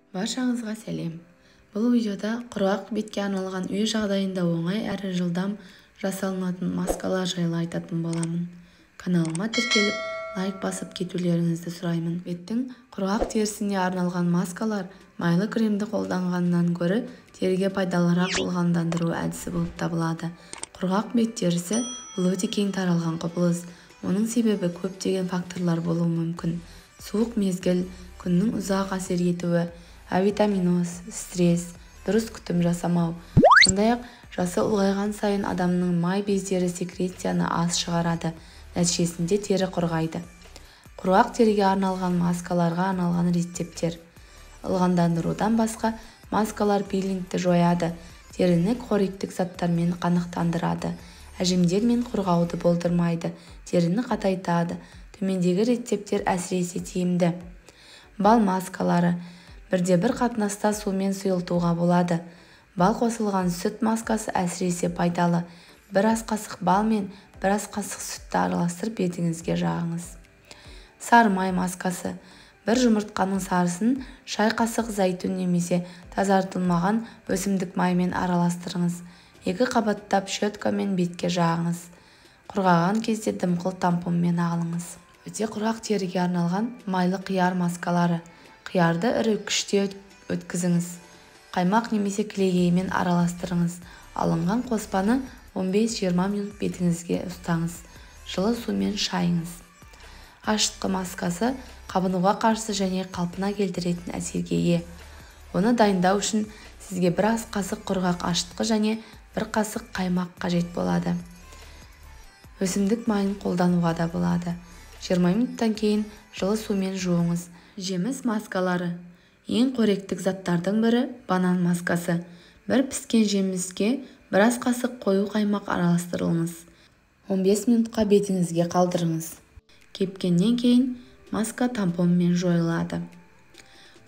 Баршаңызға сәлем. Бұл видеода құрғақ бетке арналған үй жағдайында оңай әрі жылдам жасалынатын маскалар жайлы айтатын боламын. Каналыма тіркеліп, лайк басып кетулеріңізді сұраймын. Беттің құрғақ терісіне арналған маскалар майлы кремді қолданғаннан гөрі теріге пайдалырақ ылғалдандыру әдісі болып табылады. Құрғақ бет терісі бұл өте кең таралған құбылыс. Оның себебі көптеген факторлар болуы мүмкін. Суық мезгіл, күннің ұзақ әсер етуі, авитаминоз, стресс, дұрыс күтім жасамау. Сондай-ақ жасы ұлғайған сайын адамның май бездері секрецияны аз шығарады, нәтижесінде тері құрғайды. Құрғақ теріге арналған маскаларға арналған рецепттер. Ылғалдандырудан басқа маскалар пилингті жояды, теріні қоректік заттармен қанықтандырады, әжімдер мен құрғауды болдырмайды, теріні қатайтады. Төмендегі рецепттер әсіресе тиімді. Бал маскалары. Бірде-бір қатынаста сумен сұйылтуға болады. Бал қосылған сүт маскасы әсіресе пайдалы. Бір ас қасық бал мен бір ас қасық сүтті араластырып бетіңізге жағыңыз. Сары май маскасы. Бір жұмыртқаның сарысын шай қасық зәйтүн немесе тазартылмаған өсімдік майымен араластырыңыз. 2 қабаттап щеткамен бетке жағыңыз. Құрғаған кезде дымқыл тампонмен алыңыз. Өте құрғақ теріге арналған майлы қияр маскалары. Қиярды ірі күште өткізіңіз. Қаймақ немесе кілегеймен араластырыңыз. Алынған қоспаны 15-20 минут бетіңізге ұстаңыз. Жылы сумен шайыңыз. Ашытқы маскасы қабынуға қарсы және қалпына келтіретін әсерге ие. Оны дайындау үшін сізге бір ас қасық құрғақ ашытқы және бір қасық қаймақ қажет болады. Өсімдік майын қолдануға да болады. 20 минуттан кейін жылы сумен жуыңыз. Жеміс маскалары. Ең қоректік заттардың бірі банан маскасы. Бір піскен жеміске бір ас қасық қою қаймақ араластырыңыз. 15 минутқа бетіңізге қалдырыңыз. Кепкеннен кейін маска тампонмен жойылады.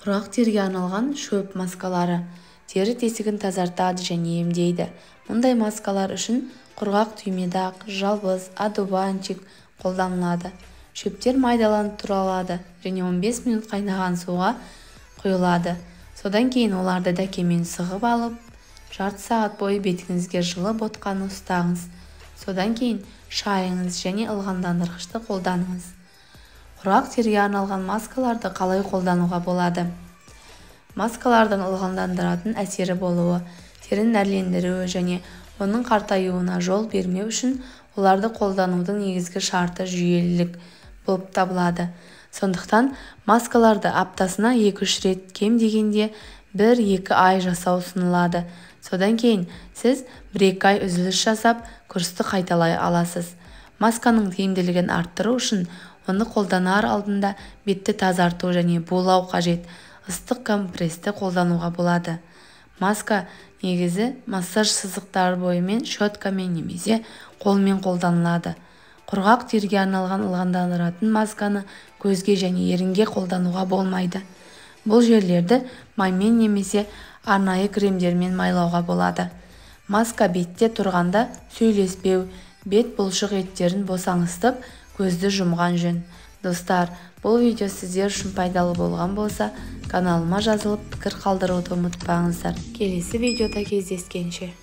Құрғақ теріге арналған шөп маскалары. Тері тесігін тазартады және емдейді. Мұндай маскалар үшін құрғақ түймедақ, жалбыз, одуванчик қолданылады. Шөптер майдаланып туралады және 15 минут қайнаған суға құйылады. Содан кейін оларды дәкемен сығып алып, жарты сағат бойы бетіңізге жылы ботқаны ұстаңыз. Содан кейін шайыңыз және ылғалдандырғышты қолданыңыз. Құрғақ теріге арналған маскаларды қалай қолдануға болады? Маскалардың ылғалдандыратын әсері болуы, теріні нәрлендіруі және оның қартаюына жол бермеу үшін оларды қолданудың негізгі шарты жүйелілік болып табылады. Сондықтан маскаларды аптасына 2-3 рет, кем дегенде 1-2 ай жасау ұсынылады. Содан кейін сіз 1-2 ай үзіліс жасап, курсты қайталай аласыз. Масканың тиімділігін арттыру үшін оны қолданар алдында бетті тазарту және булау қажет. Ыстық компресті қолдануға болады. Маска негізі массаж сызықтары бойымен щеткамен немесе қолмен қолданылады. Құрғақ теріге арналған ылғалдандыратын масканы көзге және ерінге қолдануға болмайды. Бұл жерлерді маймен немесе арнайы кремдермен майлауға болады. Маска бетте тұрғанда сөйлеспеу, бет бұлшық еттерін босаңсытып, көзді жұмған жөн. Достар, бұл видео сіздер үшін пайдалы болған болса, каналыма жазылып, пікір қалдыруды ұмытпаңыздар. Келесі видеода кездескенше.